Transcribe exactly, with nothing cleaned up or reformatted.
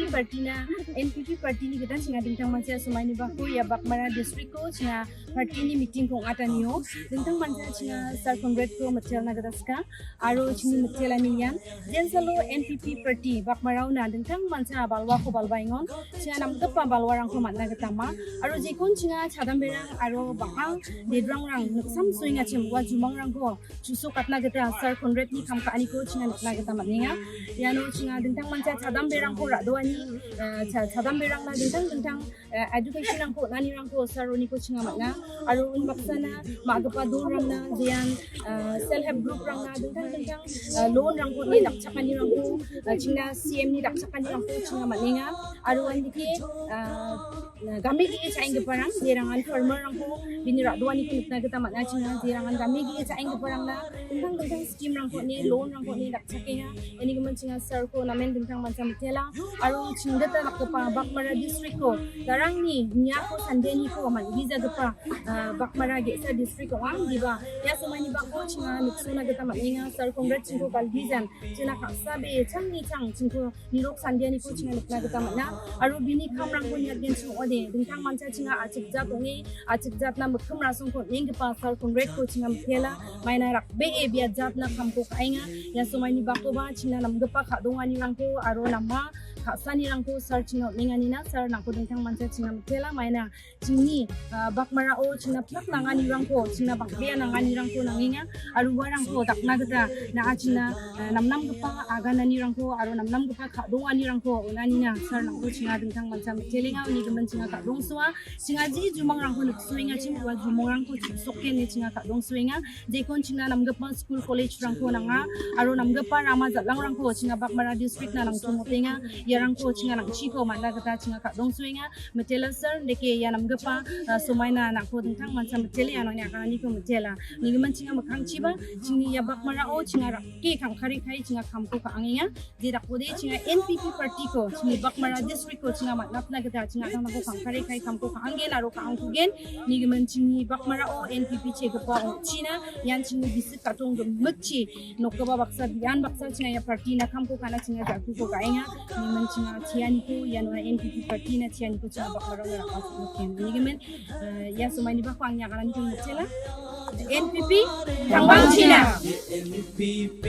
Party-na, N P P party-ni gitan chinga dingtang mancha somaini bako ia Baghmara district-o chinga party-ni meeting-ko ong·atanio. Dingtang mancha chinga Sir Conrad-ko mitelna gita sika. Aro chingni mitelani ian. Jensalo N P P party Baghmara-ona dingtang mancha balwako balbaengon. Chinga namgipa balwarangko man·na gita ma. Aro jekon chinga chadamberang aro bang·a dedrangrang niksam soengachim ua jumangrangko chusokatna gita Sir Conrad-ni kam ka·aniko chinga nikna gita man·enga. Iano chinga dingtang mancha chadamberangko ra·doani, eh, cha-, chadamberangna dingtang dingtang, eh, education-rangko on·anirangko Sir-oniko chinga man·a. Aro unbaksana ma·gipa dolrangna, jean, eh, self help group-rangna dingtang dingtang, eh, loan-rangko on·e dakchakanirangko, eh, chingna C M-ni dakchakanirangko chinga man·enga. Aro uandake, eh, game ge·e cha·enggiparang, jerangan farmer-rangko bini ra·doaniko nikna gita man·a chinga, jerangan game ge·e cha·enggiparangna dingtang dingtang scheme-rangko on·e, loan-rangko on·e dakchakenga. Iani gimin chinga Sir-ko namen dingtang mancha mitela. Aro chingdita dakgipa Baghmara district-ko darangni niako sandeniko man·gijagipa, ah, Baghmara ge·sa district ong·a, indiba ia somaini bako chinga niksona gita man·enga. Sir Conrad chingko galgijan, china ka·sabe changni chang chingko nirok sandianiko chinga nikna gita man·a. Aro bini kamrangko niatgenchim ong·ode, dingtang mancha chinga a·chik jat ong·e, a·chik jatna mikkim rasongko on·enggipa Sir Conrad-ko chinga mitela, maina rakbee bia jatna kamko ka·enga. Ia somaini bakoba chingna namgipa ka·donganirangko aro nama ka·sanirangko Sir chinga on·enganina, Sir nangko dingtang mancha chinga mitela, maina chingni, ah, Baghmarao chingna plak nanganirangko, chingna bang·bea nanganirangko nangenga, aro uarangko dakna gita na·a chingna, ah, namnamgipa agananirangko aro namnamgipa ka·donganirangko on·anina Sir nangko chinga dingtang mancha mitelenga, uni gimin chinga ka·dongsoa, chinga ji jumangrangko niksoengachim ua jumangrangko chuksoke ine chinga ka·dongsoenga. Jekon chingna namgipa skul college-rangko nanga, aro namgipa rama jal·angrangko chinga Baghmara district-na nangtomotenga, iarangko chinga nangchiko man·na gita chinga ka·dongsoenga. Mitela Sir, deke ia namgipa, ah, somaina nangko dingtang mancha mitele, ianoni agananiko mitela. Nigimin chinga mikkangchiba, chingni ia Baghmarao chinga rake kangkare kai chinga kamko ka·angenga. Jedakode chinga N P P party-ko, chingni Baghmara district-ko chinga man·atna gita chinga tangtangko kangkare kai kamko ka·angen aro ka·angkugen. Nigimin chingni Baghmarao N P P chegipa ong·china, ian chingni bisik ka·tong gimikchi nokgipa baksa, bian baksa chinga ia party-na kamko ka·na chinga ja·kuko ka·enga. Nigimin chinga chianiko, iano N P P party-na chianiko chinga Baghmarao raka chuknoken. Nigimin, eh, ia somaini bako angni agananiko mitela. N P P, tangbang china. N P P.